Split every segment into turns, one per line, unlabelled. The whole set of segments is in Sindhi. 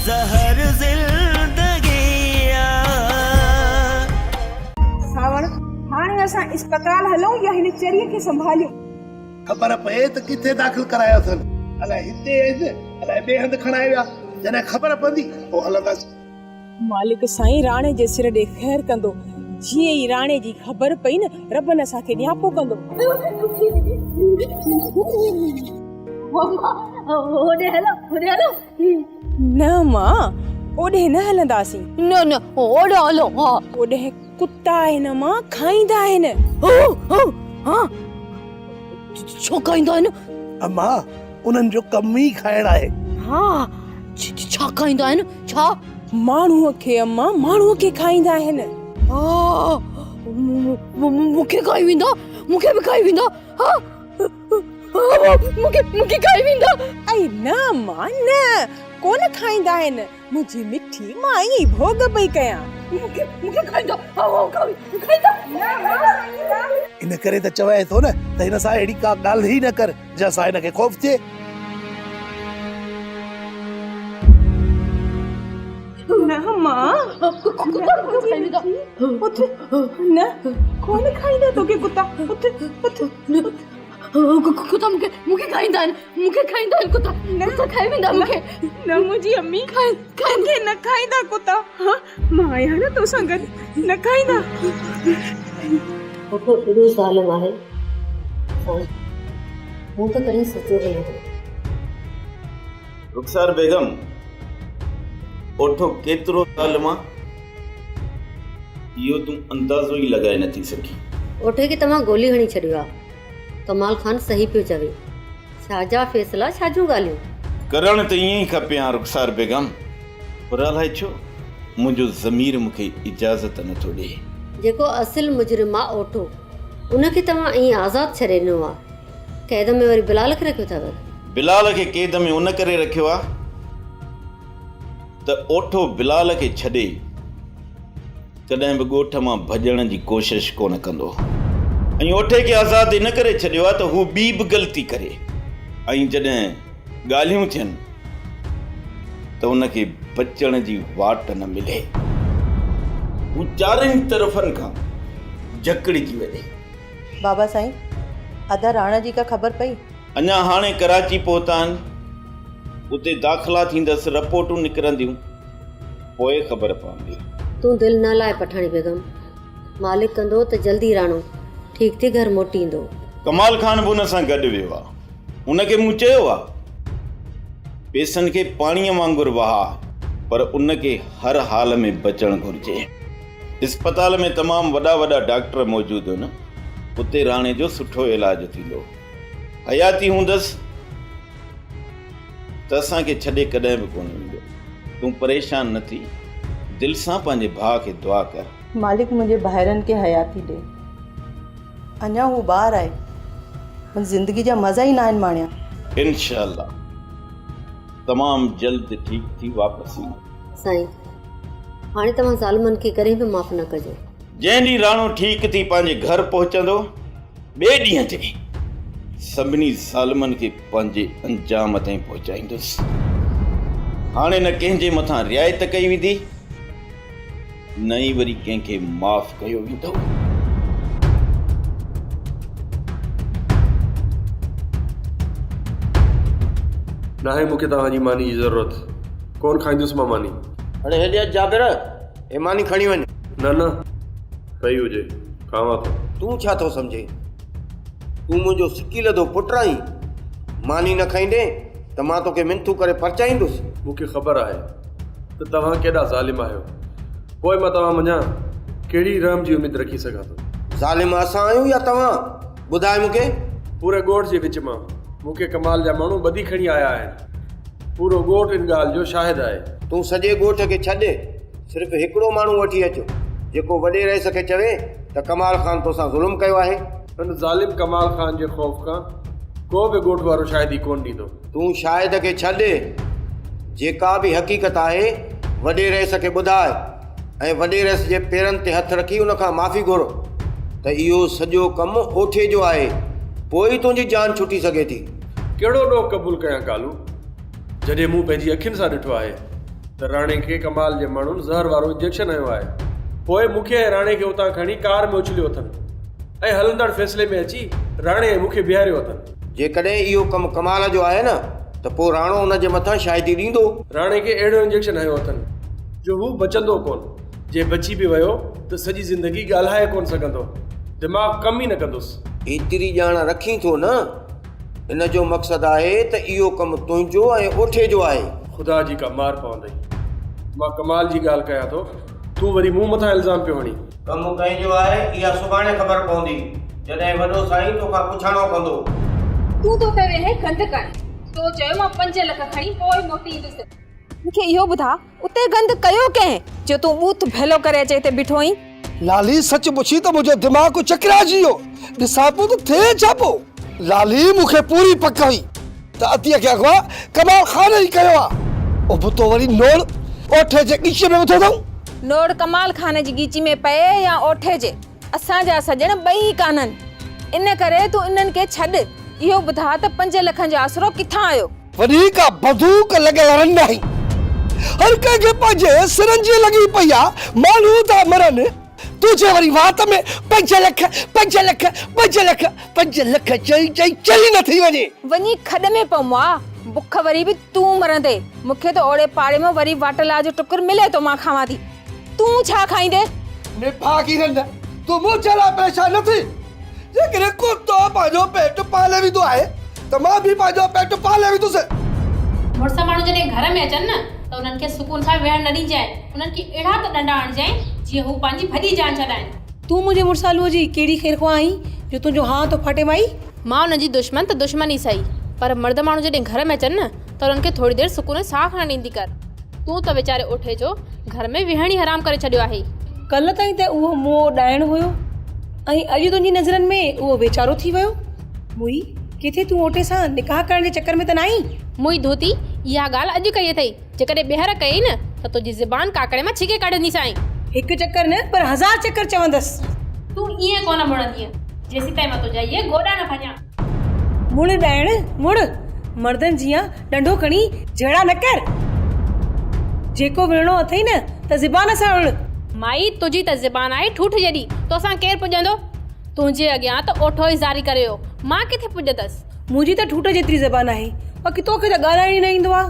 زهر زندگي آ.
سانوڻ، هاڻي اسان اسپتال هلون يا هن چريء کي سنڀاليون؟
خبر پئي ته ڪٿي داخل ڪرايو اٿن. الائي هتي آهن، الائي ٻئي هنڌ کڻائي ويا. جڏهن خبر پوندي، پوء هلنداسين.
مالڪ سائين راڻي جي سر ڏي خير ڪندو. جيئن ئي راڻي جي خبر پئي نه، ربن اسان کي نياپو ڪندو.
هوڏي هلو، هوڏي هلو.
نه مان، اوڏهين نه هلنداسين.
نه نه، هوڏي هلو، ها.
اوڏهين ڪتا آهن مان، کائيندا آهن.
هو هو ها، ڇو کائيندا آهن؟
اما، انهن جو ڪم ئي کائڻ آهي.
ها، ڇا کائيندا آهن؟ ڇا؟
ماڻهوء کي اما، ماڻهوء کي کائيندا آهن.
ها، مون کي کائي ويندا، مون کي به کائي ويندا، ها. مون کي مون کي کائي ويندا.
اي نه اما نه، ڪونه کائيندا آهن، منهنجي مٺي مان ائين ئي ڀوڳ پئي ڪيان.
مون کي مون کي کائيندا، ها ها کائيندا.
نه اما کائيندا.
ان ڪري ته چوانء ٿو نه ته هن سان اهڙي ڪا ڳالهه ئي نه ڪر، جنهن سان هن کي خوف ٿئي.
نه اما،
ڪتا مون کي کائي ويندا.
اٿ، نه ڪونه کائيندا توکي ڪتا، اٿ اٿ.
ڪتا مون کي مون کي کائيندا آهن مون کي کائيندا آهن ڪتا ڪتا کائي ويندا مون کي.
نه منهنجي امي، توکي نه کائيندا ڪتا، ها مان آهيان نه توسان گڏ، نه کائيندا.
پڦو ايڏو ظالم آهي سائين، مون ته ڪڏهن سوچيو به نه هو.
رخسار بيگم، اوٺو ڪيترو ظالم آ، اهو تون اندازو ئي لڳائي نٿي سگهين.
اوٺي کي توهان گولي هڻي ڇڏيو آ. ڪمال خان صحيح پيو چوي. ڇا جا فيصلا ڇا جون ڳالهيون.
ڪرڻ ته ائين ئي کپي ها رخسار بيگم، پر الائي ڇو منهنجو ضمير مون کي اجازت نٿو ڏئي.
جيڪو اصل مجرم آ اوٺو، ان کي توهان ائين آزاد ڇڏي ڏنو آ. قيد ۾ وري بلال کي رکيو اٿو.
بلال کي قيد ۾ ان ڪري رکيو آ ته اوٺو بلال کي ڇڏي ڪڏهن به ڳوٺ مان ڀڄڻ جي ڪوشش ڪونه ڪندو ۽ اوٺي کي آزاد ان ڪري ڇڏيو آهي ته هو ٻي به غلطي ڪري ۽ جڏهن ڳالهيون ٿين ته ان کي بچڻ جي واٽ نه ملي. هو چارن طرفن کان جڪڙجي وڃي.
بابا سائين، ادا راڻا جي ڪا خبر پئي؟
اڃا هاڻي ڪراچي پهتا آهن. اتي داخلا ٿيندس، رپورٽون نڪرنديون، پوء خبر پوندي.
تون دل نه لاء پٺاڻي بيگم، مالڪ ڪندو ته جلدي راڻو ٺيڪ ٿي گهر موٽي ايندو.
ڪمال خان به ان سان گڏ ويو آ. ان کي مون چيو آ، پيسن کي پاڻيء وانگر وهاء، پر ان کي هر حال ۾ بچڻ گهرجي. اسپتال ۾ تمام وڏا وڏا ڊاڪٽر موجود هن، اتي راڻي جو سٺو علاج ٿيندو. حياتي هوندس ته اسان کي ڇڏي ڪڏهن به ڪونه ويندو. تون پريشان نه ٿي، دل سان پنهنجي ڀاء کي دعا ڪر.
مالڪ منهنجي ڀائرن کي حياتي ڏي. اڃا هو ٻار آهي، هن زندگي جا مزا ئي ناهن ماڻيا.
انشاء الله تمام جلد ٺيڪ ٿي واپس ايندو.
سائين، هاڻي توهان ظالمن کي ڪڏهن به معاف نه ڪجو.
جنهن ڏينهن راڻو ٺيڪ ٿي پنهنجي گهر پهچندو، ٻئي ڏينهن تي سڀني ظالمن کي پنهنجي انجام تائين پهچائيندس. هاڻي نه ڪنهن جي مٿان رعايت ڪئي ويندي، نه ئي وري ڪنهن کي معاف ڪيو ويندو.
ناهي مون کي توهان جي ماني جي ضرورت. ڪونه کائيندس مان ماني.
هاڻي هيڏي اچ جابر، هي ماني کڻي وڃ.
نه نه، پئي هجي، کاوان ٿو.
تون ڇا ٿو سمجهين؟ تون منهنجو سڪيلڌو پٽ آهين. ماني نه کائيندين ته مان توکي منٿون ڪري پرچائيندس.
مون کي خبر آهي ته توهان ڪيڏا ظالم آهيو. پوء مان توهان منجهان ڪهڙي رحم جي اميد رکي سگهان ٿو؟
ظالم اسان آهيون يا توهان؟ ٻڌاء مون کي.
پوري ڳوٺ جي وچ مان مون کي ڪمال جا ماڻهو ٻڌي کڻي آيا آهن. پورو ڳوٺ ان ڳالهه جو شاهد آهي.
تون سڄي ڳوٺ کي ڇڏ، صرف هڪڙو ماڻهو وٺي اچ، جيڪو وڏي رئيس کي چوي ته ڪمال خان توسان ظلم ڪيو آهي.
ان ظالم ڪمال خان جي خوف کان ڪو به ڳوٺ وارو شاهدي ڪونه ڏيندو.
تون شاهد کي ڇڏ، جيڪا به حقيقت آهي، وڏي رئيس کي ٻڌاء ۽ وڏي رئيس جي پيرن تي هٿ رکي ان کان معافي گهر ته اهو سڄو ڪم اوٺي جو آهي، پوء ئي تنهنجي جان ڇٽي سگهي ٿي.
ڪهڙو ڏوهه قبول ڪيان ڪالو، جڏهن مون پنهنجي اکين سان ڏٺو آهي. ته راڻي کي ڪمال جي ماڻهن زهر وارو انجيڪشن هنيو آهي. پوء مون کي ۽ راڻي کي اتان کڻي ڪار ۾ اڇليو اٿن ۽ هلندڙ فيصلي ۾ اچي راڻي ۽ مون کي بيهاريو اٿن.
جيڪڏهن اهو ڪم ڪمال جو آهي نه ته پوء راڻو ان جي مٿان شاهدي ڏيندو.
راڻي کي اهڙو انجيڪشن هنيو اٿن جو هو بچندو ڪونه. جي بچي به ويو ته سڄي زندگي ڳالهائي ڪونه سگهندو. دماغ ڪم ئي نه ڪندس.
ايتري ڄاڻ رکين ٿو نه؟ ان جو مقصد آهي ته اهو ڪم تنهنجو ۽ اوٺي جو آهي.
خدا جي ڪا مار پوندئي. مان ڪمال جي ڳالهه ڪيان ٿو، تون وري مون مٿان الزام پيو هڻين.
ڪم ڪنهن جو آهي، اها سڀاڻي خبر پوندي، جڏهن وڏو سائين توکان پڇاڻو ڪندو.
تون ٿو اتي ويهين گند ڪرڻ. تو چيو مان پنج لک کڻي پوء موٽي ايندس.
مون کي اهو ٻڌاء، اتي گند ڪيو ڪنهن، جو تون ٻوٿ ڀيلو ڪري اچي هتي بيٺو آهين؟
لالي سچ پڇين ته منهنجو دماغ چڪرائجي ويو. ڏسان پيو ته ٿئي ڇا پيو. لالي مون کي پوري پڪ هئي ته عطيه کي اغوا ڪمال خان ئي ڪيو آ. ابتو وري نوڙ اوٺي جي ڳچيء ۾ وڌو اٿئون.
نوڙ ڪمال خان جي ڳچي ۾ پئي يا اوٺي جي، اسان جا سڄڻ ٻئي ڪانهن. ان ڪري تون انهن کي ڇڏ. اهو ٻڌاء ته پنج لکن جو آسرو ڪٿان آيو؟
وڏي ڪا بندوق لڳل رن آهي. هر ڪنهن کي پنهنجي سرن جي لڳي پئي آ، ماڻهو ٿا مرن، تنهنجي وري وات ۾ پنج لک، پنج لک، پنج لک، پنج لک چئي چئي چري نه ٿي وڃين.
وڃي کڏ ۾ پئو مئا، بک وري به تون مرندين. مون کي ته اوڙي پاڙي مان وري واٽلاء جو ٽڪر ملي ٿو مان کاوان ٿي. تون ڇا کائيندين؟
نڀاڳي رن، تون منهنجي لاء پريشان نه ٿي. جيڪڏهن ڪتو پنهنجو پيٽ پالي ويندو آهي ته مان به پنهنجو پيٽ پالي ويندس.
مڙس ماڻهو جڏهن گهر ۾ اچن نه ته انهن کي سڪون سان ويهڻ نه ڏجانء، انهن کي اهڙا ته ڏنڊا هڻجانء جيئن هو پنهنجي ڀڄي جان ڇڏائين.
تون منهنجي مڙسالوء جي ڪهڙي خيرخواهه آهين جو تنهنجو هانء ٿو ڦاٽي مائي؟
مان انهن جي دشمن ته دشمن ئي سهي، پر مرد ماڻهو جڏهن گهر ۾ اچن نه ته انهن کي ٿوري دير سڪون ۽ ساهه کڻڻ ڏيندي ڪر. تون ته ويچاري اوٺي جو گهر ۾ ويهڻ ئي حرام ڪري ڇڏيو آهي.
ڪلهه تائين ته اهو موئو ڏائڻ هيو ۽ اڄ تنهنجي نظرن ۾ اهو ويچارو ٿي ويو. موئي، ڪٿي تون اوٺي سان نڪاح ڪرڻ جي چڪر ۾ ته ناهين؟
موئي ڌوتي، اها ڳالهه اڄ ڪئي اٿئي، جيڪڏهن ٻيهر ڪيئي نه ته تنهنجي زبان ڪاڪڙي مان ڇڪي ڪڍنديسانء.
هڪ چڪر نه پر هزار چڪر چوندس.
تون ائين ڪونه مڙندينء، جيسيتائين مان تنهنجا اهي گوڏا نه ڀڃان.
مڙ ڏائڻ مڙ، مردن جيان ڏنڊو کڻي جهيڙا نه ڪر. جيڪو وڙهڻو اٿئي نه ته زبان سان وڙهه.
مائي تنهنجي ته زبان آهي ٺوٺ جيڏي، توسان ڪير پڄندو؟ تنهنجي اڳيان ته اوٺو ئي زاري ڪري ويو، مان ڪٿي پڄندس؟
منهنجي ته ٺوٺ جيتري زبان آهي، باقي توکي ته ڳالهائڻ ئي نه ايندو آ.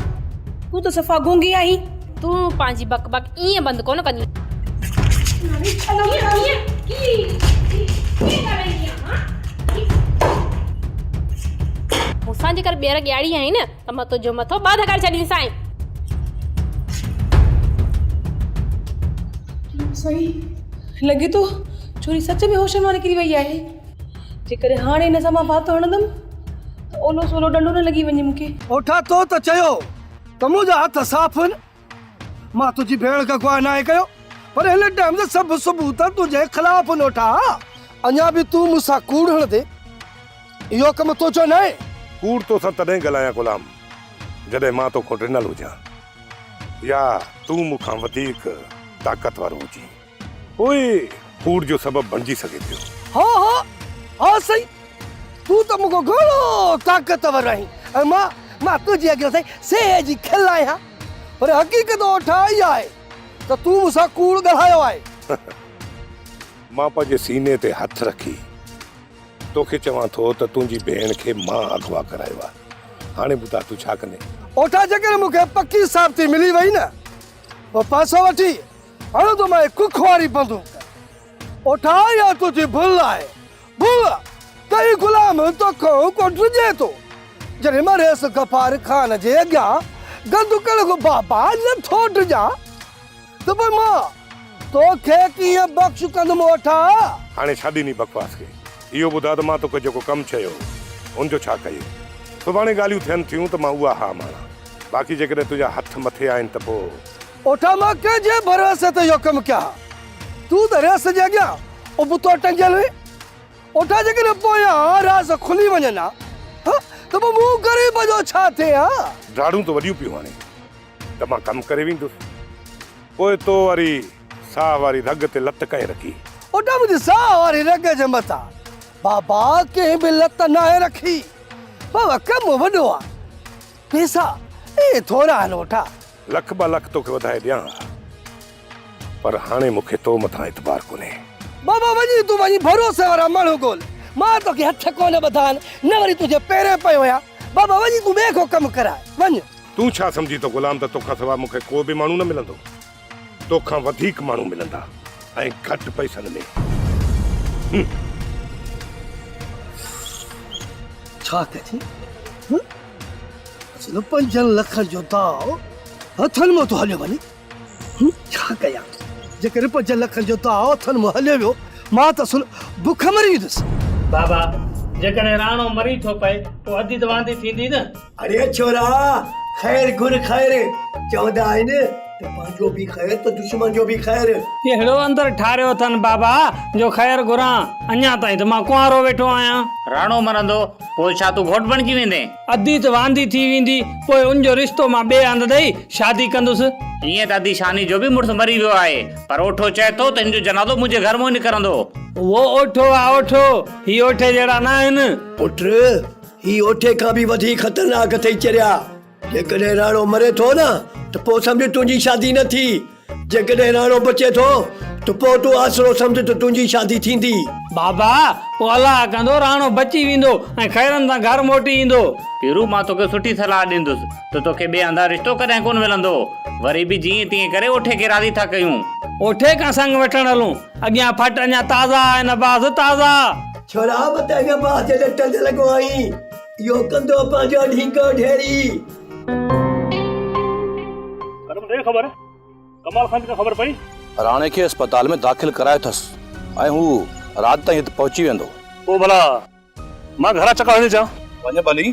تون ته صفا گونگي آهين.
تون پنهنجي بڪ بڪ ائين بند ڪونه ڪندين. مون سان جيڪر ٻيهر ڳياڙي آئين نه ته مان تنهنجو مٿو ٻه ڌڪاري ڇڏينديسانء.
سائين لڳي ٿو ڇوري سچ ۾ هوشن مان نڪري وئي آهي. جيڪڏهن هاڻي هن سان مان وات هڻندم ته اولو سولو ڏنڊو نه لڳي وڃي مون کي.
اوٺا تو ته چيو ته منهنجا هٿ صاف آهن. مان تنهنجي ڀيڻ کي اغوا ناهي ڪيو پر هن ٽائيم ته سڀ ثبوت تنهنجي خلاف آهن اوٺا. اڃا به تون مون سان ڪوڙ هڻندين؟ اهو ڪم تنهنجو ناهي.
ڪوڙ توسان تڏهن ڳالهايان غلام جڏهن مان توکان ڊنل هجان يا تون مون کان وڌيڪ طاقتور هجين. پوء ڪوڙ جو سبب بڻجي سگهي پيو.
ها ها ها سائين تون ته مون کان گهڻو طاقتور آهين ۽ مان مان تنهنجي اڳيان سائين سيهي جي کل آهيان پر حقيقت اوٺا اها آهي ته تون مون سان ڪوڙ ڳالهايو آهي.
مان پنهنجي سيني تي هٿ رکي توکي چوان ٿو ته تنهنجي ڀيڻ کي مان اغوا ڪرايو آهي. هاڻي ٻڌاء تون ڇا ڪندين؟
اوٺا جيڪڏهن مون کي پڪي ثابتي ملي وئي نه پوء پئسو وٺي هڻندو مانء ڪک واري بندوق. اوٺا اها تنهنجي ڀل آهي، ڀل ته هي غلام توکان ڪو ڊڄي ٿو. جڏهن مان رئيس غفار خان جي اڳيان گند ڪرڻ کان بابا نٿو ڊڄان ته پوء مان توکي ڪيئن بخش ڪندم اوٺا.
هاڻي ڇا ڏني بڪواس کي. اهو ٻڌاء ته مان توکي جيڪو ڪم چيو هو ان جو ڇا ڪيئي. سڀاڻي ڳالهيون ٿين ٿيون ته مان اها ها ماڻان. باقي جيڪڏهن تنهنجا هٿ مٿي آهن ته پوء.
اوٺا مان ڪنهن جي ڀروسي تي اهو ڪم ڪيان ها؟ تون ته ريس جي اڳيان ابتو ٽنگيل هئين. اوٺا جيڪڏهن پويان راز کلي وڃن ها ته پوء مون غريب جو ڇا ٿئي ها؟
ڊاڙون ته وڏيون پيون هڻين ته مان ڪم ڪري ويندس. پوء تو واري ساهه واري رڳ تي لت ڪنهن رکي؟
اوٺا منهنجي ساهه واري رڳ جي مٿان بابا ڪنهن به لت ناهي رکي. بابا ڪم وڏو آ، پئسا اهي ٿورا آهن اوٺا.
لک ٻه لک توکي وڌائي ڏيان ها، پر هاڻي مون کي تو مٿان اعتبار ڪونهي.
بابا وڃي تون وڃي ڀروسي وارا ماڻهو ڳول. مان توکي هٿ ڪونه ٻڌا آهن، نه وري تنهنجي پيرين پيو آهيان. بابا وڃي تون ٻئي کان ڪم ڪراء، وڃ.
تون ڇا سمجهين ٿو غلام ته توکان سواء مون کي ڪو به ماڻهو نه ملندو؟ توکان وڌيڪ ماڻهو ملندا ۽ گهٽ پئسن ۾. هون.
ڇا ڪجي؟ هون؟ اصل پنجن لکن جو داء هٿن مان ٿو هليو وڃي. هون، ڇا ڪيان؟ جيڪڏهن پنجن لکن جو داء هٿن مان هليو ويو، مان ته اصل بک مري ويندس.
بابا، جيڪڏهن راڻو مري ٿو پئي، پوء ادي ته واندي ٿيندي نه؟
اڙي ڇورا، خير گهر خير، چوندا آهن ته پنهنجو به خير ته دشمن جو به خير.
ڪهڙو اندر ٺاريو اٿن بابا جو خير گهران، اڃا تائين ته مان ڪنوارو ويٺو آهيان.
راڻو مرندو، پوء ڇا تون گهوٽ بڻجي ويندين؟
ادي ته واندي ٿي ويندي، پوء ان جو رشتو مان ٻئي هنڌ ڏئي شادي ڪندس.
ائين ته ادي شاني جو به مڙس مري ويو آهي، پر اوٺو چئي ٿو ته هن جو جنازو منهنجي گهر مان ئي نڪرندو.
اهو اوٺو آ اوٺو، هي اوٺي جهڙا نه آهن.
پٽ، هي اوٺي کان به وڌيڪ خطرناڪ اٿئي چريا. جيڪڏهن راڻو مري ٿو نه ته پوء سمجهه تنهنجي شادي نه ٿي. جيڪڏهن راڻو بچي ٿو ته پوء تون آسرو سمجهه ته تنهنجي شادي ٿيندي.
بابا، پوء الله ڪندو راڻو بچي ويندو ۽ خيرن سان گهر موٽي ايندو.
پيرو، مان توکي سٺي صلاح ڏيندس ته توکي ٻئي هنڌان رشتو ڪڏهن ڪونه ملندو. وري به جيئن تيئن ڪري اوٺي کي راضي ٿا ڪيون.
اوٺي کان سڱ وٺڻ هلون. اڳيان ڦٽ اڃا تازا آهن عباس، تازا.
ڇورا مت اڳ باهه جي ڏٽن تي لڳو آهين، اهو ڪندو پنهنجو ڍينگو ڍيري.
ڪرم ڏي خبر، ڪمال خان جي ڪا خبر پئي؟
راڻي کي اسپتال ۾ داخل ڪرايو اٿس ۽ هو رات تائين هت پهچي ويندو.
پوء ڀلا مان گهران چڪر هڻي اچان؟
وڃ ڀلي.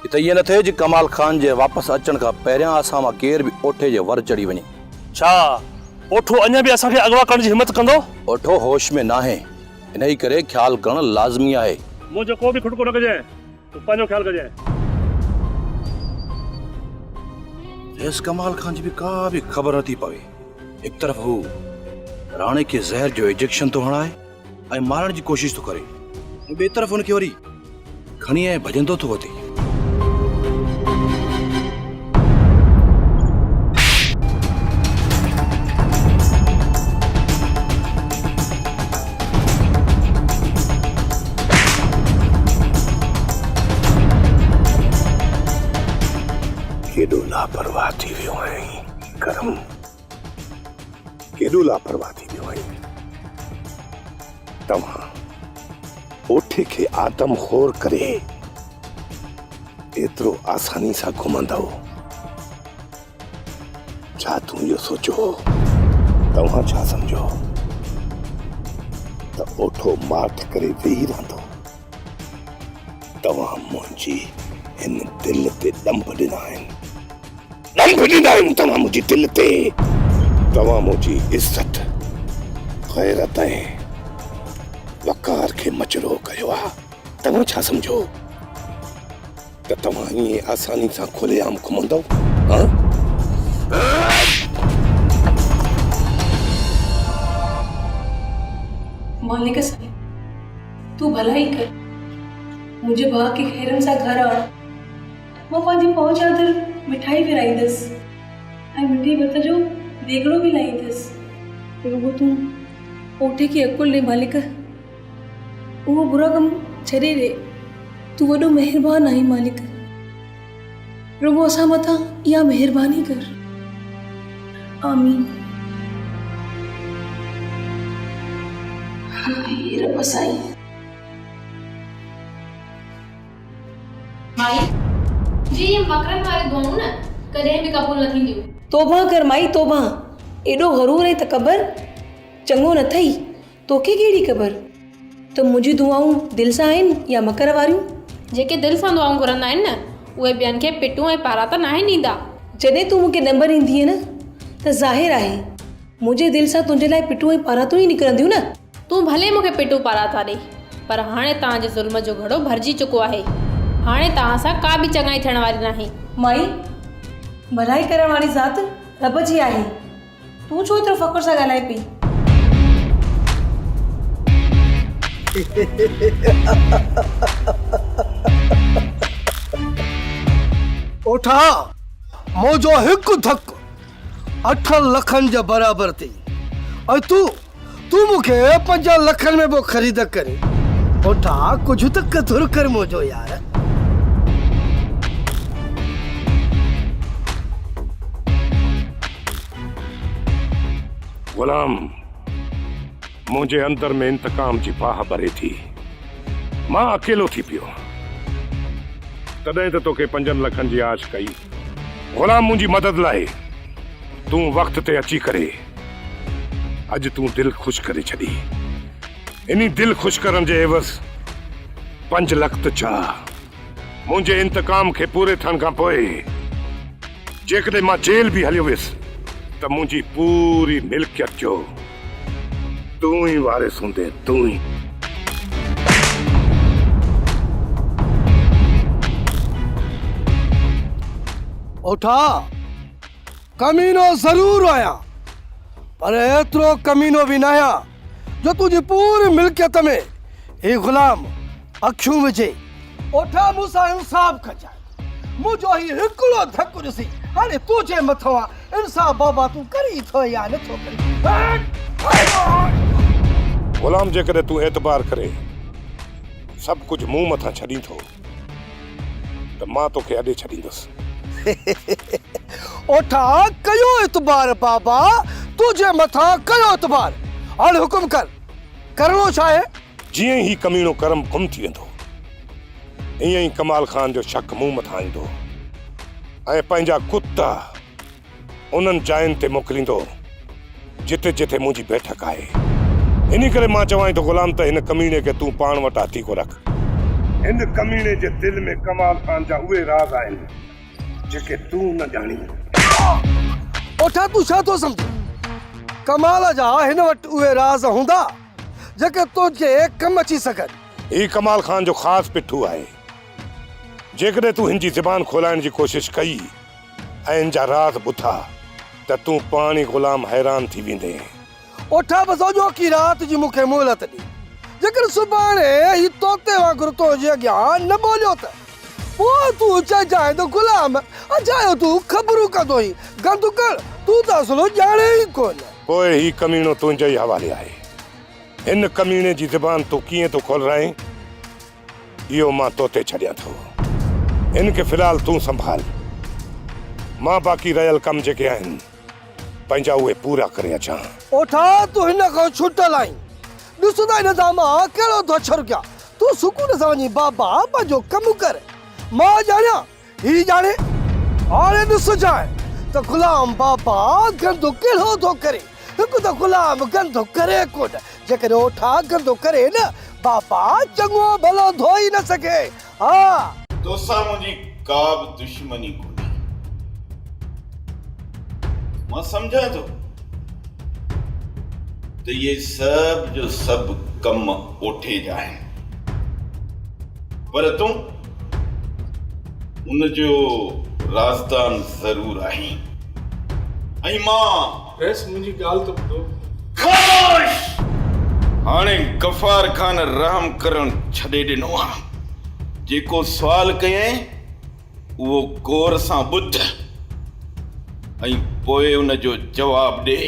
هت ائين نه ٿئي جي ڪمال خان جي واپس اچڻ کان پهريان اسان مان ڪير به اوٺي جي ور چڙهي وڃي.
ڇا اوٺو اڃا به اسان کي اغوا ڪرڻ جي همت ڪندو؟
اوٺو هوش ۾ ناهي. انهيء ڪري خيال ڪرڻ لازمي آهي.
منهنجو ڪو به کٽڪو نه ڪجانء، تون پنهنجو خيال ڪجانء.
رئيس ڪمال خان جي به ڪا به خبر نه ٿي پوي. هڪ طرف هو راڻي کي زهر جو انجيڪشن ٿو هڻائي ۽ مارڻ جي ڪوشش ٿو ڪري ۽ ٻئي طرف هن کي وري کڻي ۽ ڀڄندو ٿو وتي.
ڪيڏو لاپرواهه ٿي ويو آهين ڪرم، ڪيڏو لاپرواهه ٿي ويو آهين. توهان اوٺي کي آدم خور ڪري ايترو آساني سان گهمندؤ؟ ڇا تون اهو سوچيو هو؟ توهان ڇا سمجهيو هو ته اوٺو ماٺ ڪري ويهي رهندو؟ توهان منهنجي هن دل تي ڏنڀ ڏنا آهن. ڏنڀ ڏنا آهن توهان منهنجي دل تي. توهان منهنجي عزت، غيرت ۽ وقار کي مجروح ڪيو آهي. توهان ڇا سمجهيو ته توهان ائين آساني سان کلي عام گهمندؤ؟ ها؟
مالڪ سائين تون ڀلائي ڪر منهنجي ڀاء کي خيرن سان گهر آڻ. مان پنهنجي پهچ آڌر مٺائي ورهائيندس ۽ مٺي ڀت جو ديڳڙو به لائيندس. رڳو تون اوٺي کي عقل ڏي مالڪ، اهو برا ڪم ڇڏي ڏي. تون وڏو مهربان آهين مالڪ، رڳو اسان مٿان اها مهرباني ڪر. آمين. هي رب سائين.
مائي جي اهي مڪرن واريون دعائون نه ڪڏهن به قبول نه ٿينديون.
توبهه ڪر مائي توبهه، ايڏو غرور ۽ تڪبر چڱو نه ٿئي، توکي ڪهڙي خبر ته منهنجون دعائون دل سان آهن يا مڪر واريون.
جيڪي دل سان دعائون گهرندا آهن نه اهي ٻين کي پٽون ۽ پاراتا ناهن ڏيندا.
جڏهن تون مون کي ڏنڀ ڏيندينء نه ته ظاهر آهي منهنجي دل سان تنهنجي لاء پٽون ۽ پاراتون ئي نڪرنديون نه.
تون ڀلي مون کي پٽون پاراتا ڏي، پر هاڻي توهان جي ظلم جو گهڙو ڀرجي چڪو آهي. هاڻي توهان سان ڪا به چڱائي ٿيڻ واري ناهي.
مائي، ڀلائي ڪرڻ واري ذات رب جي آهي. تون ڇو ايترو فخر سان ڳالهائين پئي؟
اوٺا، منهنجو هڪ ڌڪ. اٺن لکن جي برابر ٿي ۽ تون تون مون کي پنجن لکن ۾ پيو خريد ڪرين. اوٺا ڪجهه ته قدر ڪر منهنجو يار.
غلام منهنجي اندر ۾ انتقام جي باهه ٻري ٿي. مان اڪيلو ٿي پيو. تڏهن ته توکي پنجن لکن جي آڇ ڪئي. غلام منهنجي مدد لاء تون وقت تي اچي ڪري اڄ تون دل خوش ڪري ڇڏي. انهي دل خوش ڪرڻ جي عيوض پنج لک ته ڇا منهنجي انتقام کي پوري ٿيڻ کان پوء جيڪڏهن مان جيل به هليو ويس ته منهنجي پوري ملڪيت جو تون ئي وارث هوندين تون ئي.
اوٺا ڪمينو ضرور آهيان پر ايترو ڪمينو به ناهيان جو تنهنجي پوري ملڪيت ۾ هي غلام اکيون وجهي. اوٺا مون سان انصاف ڪجانء. منهنجو هي هڪڙو ڌڪ ڏسي هاڻي تنهنجي مٿان آ انصاف بابا تون ڪرين ٿو يا نٿو ڪرين.
غلام جيڪڏهن تون اعتبار ڪري سڀ ڪجهه مون مٿان ڇڏين ٿو ته مان توکي اڏي ڇڏيندس.
اوٺا ڪيو اعتبار بابا تنهنجي مٿان ڪيو اعتبار هاڻي حڪم ڪر ڪرڻو ڇا آهي؟
جيئن ئي هي ڪميڻو ڪرم گم ٿي ويندو، ايئن ئي ڪمال خان جو شڪ مون مٿان ايندو ۽ پنهنجا ڪتا انهن جاين تي موڪليندو، جتي جتي منهنجي بيٺڪ آهي. انهي ڪري مان چوانء ٿو غلام ته هن ڪميڻي کي تون پاڻ وٽ هٿيڪو رک. هن ڪميڻي جي دل ۾ ڪمال خان جا اهي راز آهن، جيڪي تون نه ڄاڻين.
اوٺا تون ڇا ٿو سمجهين؟ ڪمال جا هن وٽ اهي راز هوندا؟ جيڪي تنهنجي ڪم اچي سگهن.
هي ڪمال خان جو خاص پٺو آهي. جيڪڏهن تون هن جي زبان کولائڻ جي ڪوشش ڪئي ۽ هن جا راز ٻڌا ته تون پاڻ ئي غلام حيران ٿي ويندين.
اوٺا بس اڄوڪي رات جي مون کي مهلت ڏي. جيڪڏهن سڀاڻي هي طوطي وانگر تنهنجي اڳيان نه ٻوليو ته پوء تون چئجانء ته غلام اجايو تون خبرون ڪندو هئين. گند ڪر، تون ته اصل ڄاڻين ئي ڪونه.
پوء هي ڪميڻو تنهنجي ئي حوالي آهي. هن ڪميڻي جي زبان تون ڪيئن ٿو کولرائين، اهو مان تو تي ڇڏيان ٿو. هن کي في الحال تون سنڀال. مان باقي رهيل ڪم جيڪي آهن، پنهنجا اهي پورا ڪري اچان.
اوٺا، تون هن کان ڇٽل آهين. ڏس ته هن سان مان ڪهڙو ٿو ڇرڪيان. تون سڪون سان وڃي بابا پنهنجو ڪم ڪر. مان ڄاڻيان هي ڄاڻي. هاڻي ڏسجانء ته غلام بابا گندو ڪهڙو ٿو ڪري. هڪ ته غلام گندو ڪري ڪونه، جيڪڏهن اوٺا گندو ڪري نه، بابا چڱو ڀلو ڌوئي نه سگهي ها.
توسان منهنجي ڪا به دشمني ڪونهي. مان سمجهان ٿو ته اهي سڀ جو سڀ ڪم اوٺي جا آهن، پر تون ان جو رازدان ضرور آهين ۽ مان.
رئيس منهنجي ڳالهه ته ٻڌو.
خاموش! هاڻي غفار خان رحم ڪرڻ ڇڏي ڏنو آ. جيڪو سوال ڪيائين اهو غور سان ٻڌ ۽ پوء ان جو جواب ڏي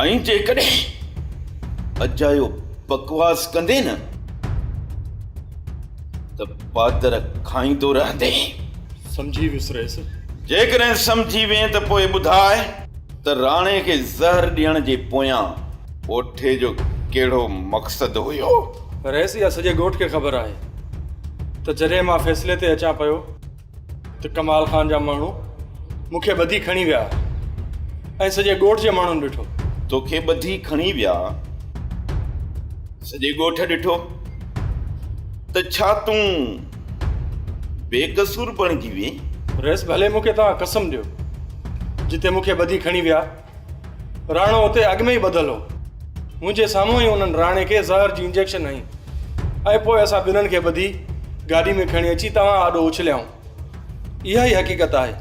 ۽ جيڪڏهن اجايو بڪواس ڪندين نه ته پادر کائيندو رهندين.
سمجهي ويس رئيس.
جيڪڏهن سمجهي وئين ته پوء ٻڌاء ته راڻي کي زهر ڏيڻ جي پويان اوٺي جو ڪهڙو مقصد هيو؟
رئيس اها سڄي ڳوٺ کي خبر آهي ته جڏهن مان فيصلي تي اچان پيو ته ڪمال خان جا ماڻهو مون کي ٻڌي کڻي ويا ۽ سڄي ڳوٺ جي ماڻهن ڏٺو.
توکي ٻڌي کڻي ويا، سڄي ڳوٺ ڏٺو ته ڇا تون بي قصور بڻجي وئين؟
رئيس ڀلي مون کي توهان قسم ڏيو، جتي مون کي ٻڌي کڻي ويا، راڻو اتي اڳ ۾ ئي ٻڌل هو. منهنجي سامهون ئي انهن راڻي کي زهر جي انجيڪشن هنئي ۽ پوء اسان ٻنهن کي ٻڌي گاڏي ۾ کڻي اچي توهان آڏو اڇليائون. اها ئي حقيقت آهي.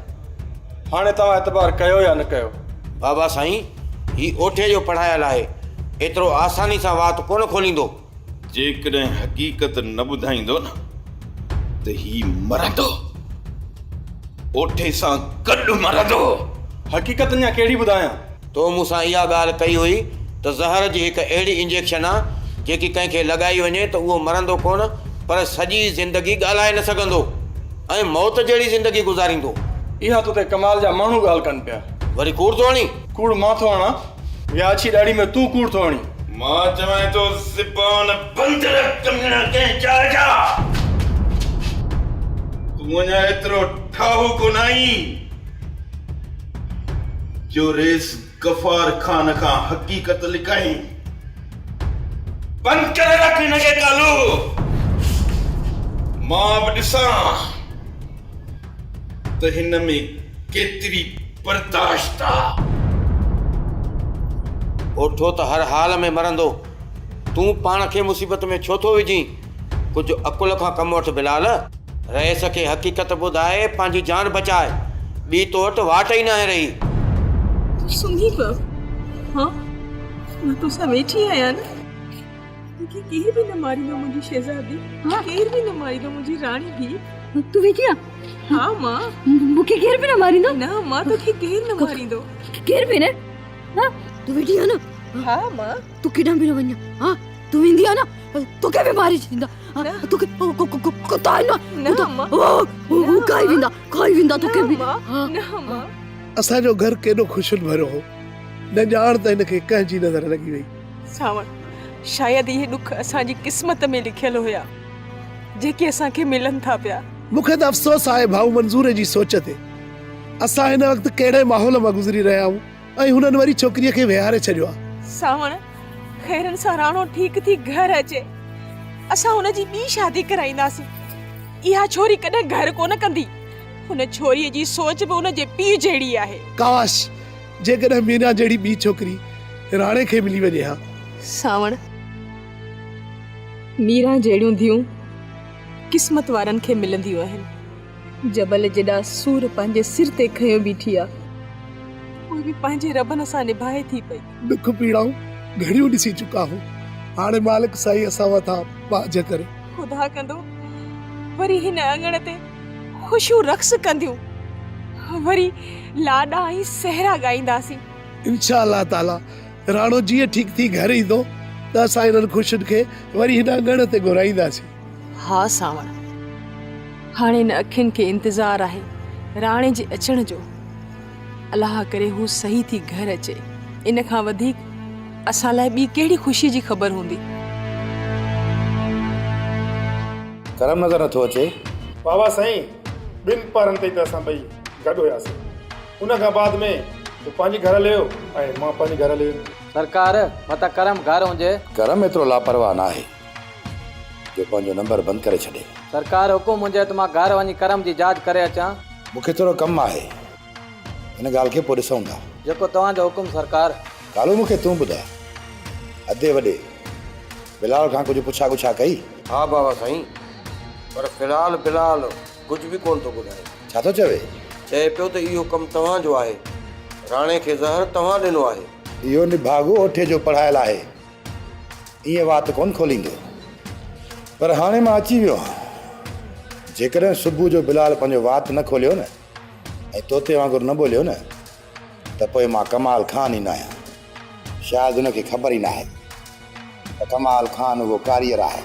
هاڻي توهان اعتبار ڪيو يا نه ڪيو.
بابا سائين، هي اوٺي جو پڙهايل آهي. ايترو آساني سان وات ڪونه کوليندو.
جيڪڏهن حقيقت نه ٻڌائيندو نه ته هي مرندو. اوٺي سان گڏ مرندو.
حقيقت اڃا ڪهڙي ٻڌايان؟
تو مون سان اها ڳالهه ڪئي هئي ته زهر جي هڪ اهڙي انجيڪشن آ، جيڪي ڪنهن کي لڳائي وڃي ته اهو مرندو ڪونه پر سڄي زندگي ڳالهائي نه سگهندو ۽ موت جهڙي زندگي گذاريندو.
اها تو تي ڪمال جا ماڻهو ڳالهه ڪن پيا.
وري ڪوڙ ٿو هڻين؟
ڪوڙ مان ٿو هڻان يا اڇي ڏاڙهي ۾ تون ڪوڙ ٿو هڻين؟
مان چوانء ٿو زبان بند رک ڪميڻا ڪنهن جاء جا. تون اڃا ايترو ٺاهوڪو ناهين جو رئيس غفار خان کان حقيقت لڪائين. بند ڪري رک هن کي ڪالو. مان به ڏسان ته هن ۾ ڪيتري برداشت آ.
اوٺو ته هر حال ۾ مرندو. تون پاڻ کي مصيبت ۾ ڇو ٿو وجهين؟ ڪجهه عقل کان ڪم وٺ بلال. رئيس کي حقيقت ٻڌائي پنهنجي جان بچاء، ٻي تو وٽ واٽ ئي ناهي رهي.
تون سمهي پئه. ها، مان توسان ويٺي آهيان نه. توکي ڪير به نه ماريندو منهنجي شهزادي، ڪير به نه ماريندو منهنجي راڻي ڌيء.
تون ويٺي آهين؟
ها مان.
مون کي ڪير به نه ماريندو؟
نه مان توکي ڪير نه ماريندو.
ڪير به نه؟ ها تون ويٺي آهين نه؟
ها مان.
تون ڪيڏانهن به نه وڃ. ها تون ويندي آهين نه توکي به ماري ڇڏيندا. توکي ڪتا آهن نه هو کائي ويندا کائي ويندا توکي به.
اسان جو گهر ڪيڏو خوشين ڀريو هو. نه ڄاڻ ته هن کي ڪنهن جي نظر لڳي وئي.
سانوڻ، شايد اهي ڏک اسان جي قسمت ۾ لکيل هيا، جيڪي اسان کي ملن ٿا پيا.
مون کي ته افسوس آهي ڀائو منظور جي سوچ تي. اسان هن وقت ڪهڙي ماحول مان گذري رهيا آهيون ۽ هنن وري ڇوڪريء کي ويهاري ڇڏيو آهي.
سانوڻ، خيرن سان راڻو ٺيڪ ٿي گهر اچي، اسان هن جي ٻي شادي ڪرائينداسين. اها ڇوري ڪڏهن گهر ڪونه ڪندي. هن ڇوريء جي سوچ به ان جي پيء جهڙي آهي.
ڪاش! جيڪڏهن مينا جهڙي ٻي ڇوڪري راڻي کي ملي وڃي ها.
سانوڻ، ميران جهڙيون ڌيئون قسمت وارن کي ملنديون آهن. جبل جيڏا سور پنهنجي سر تي کنيو بيٺي آ. پوء به پنهنجي ربن سان نڀائي ٿي پئي.
ڏک پيڙائون گهڻيون ڏسي چڪا آهون. هاڻي مالڪ سائين اسان مٿان ٻاجهه ڪري.
خدا ڪندو وري هن اڱڻ تي خوشيون رقص ڪنديون. وري لاڏا ۽ سهرا ڳائينداسين.
انشاء الله تعاليٰ راڻو جيئن ٺيڪ ٿي گهر ايندو ته اسان انهن خوشين کي وري هن اڱڻ تي گهرائينداسين.
ها سانوڻ، هاڻي هن اکين کي انتظار آهي راڻي جي اچڻ جو. الله ڪري هو صحيح ٿي گهر اچي. ان کان وڌيڪ اسان لاء ٻي ڪهڙي خوشيء جي خبر هوندي.
ڪرم نظر نٿو اچي.
بابا سائين، ٻن پهرن تائين ته اسان ٻئي گڏ هياسين. ان کان بعد ۾ هو پنهنجي گهر هليو ويو ۽ مان پنهنجي گهر هليو ويم.
سرڪار، متان ڪرم گهر هجي.
ڪرم ايترو لاپرواهه ناهي. جو پنهنجو نمبر بند ڪري ڇڏي.
سرڪار حڪم هجي ته مان گهر وڃي ڪرم جي جاچ ڪري اچان.
مون کي ٿورو ڪم آهي. ان ڳالهه کي پوء ڏسون ٿا.
جيڪو توهان جو حڪم سرڪار.
ڪالو مون کي تون ٻڌاء. ادي وڏي بلال کان ڪجهه پڇا ڳڇا ڪئي؟
ها بابا سائين، پر في الحال بلال ڪجهه به ڪونه ٿو ٻڌائي.
ڇا ٿو چوي؟
چئي پيو ته اهو ڪم توهان جو آهي. راڻي کي زهر توهان ڏنو آهي.
اهو نڀاڳو اوٺي جو پڙهايل آهي. ائين وات ڪونه کوليندو. پر هاڻي مان اچي ويو آهيان. جيڪڏهن صبح جو بلال پنهنجو وات نه کوليو نه ۽ طوطي وانگر نه ٻوليو نه ته پوء مان ڪمال خان ئي ناهيان. شايد هن کي خبر ئي ناهي ته ڪمال خان اهو ڪاريئر آهي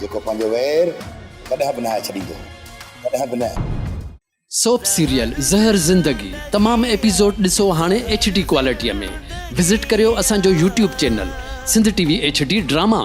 جيڪو پنهنجو وير ڪڏهن به ناهي ڇڏيندو. ڪڏهن به نه.
سوپ سيريل زهر زندگي تمام ايپيسوڊ ڏسو هاڻي ايڇ ڊي ڪوالٽي ۾ وزٽ ڪريو اسان جو YouTube channel Sindh T V H D drama.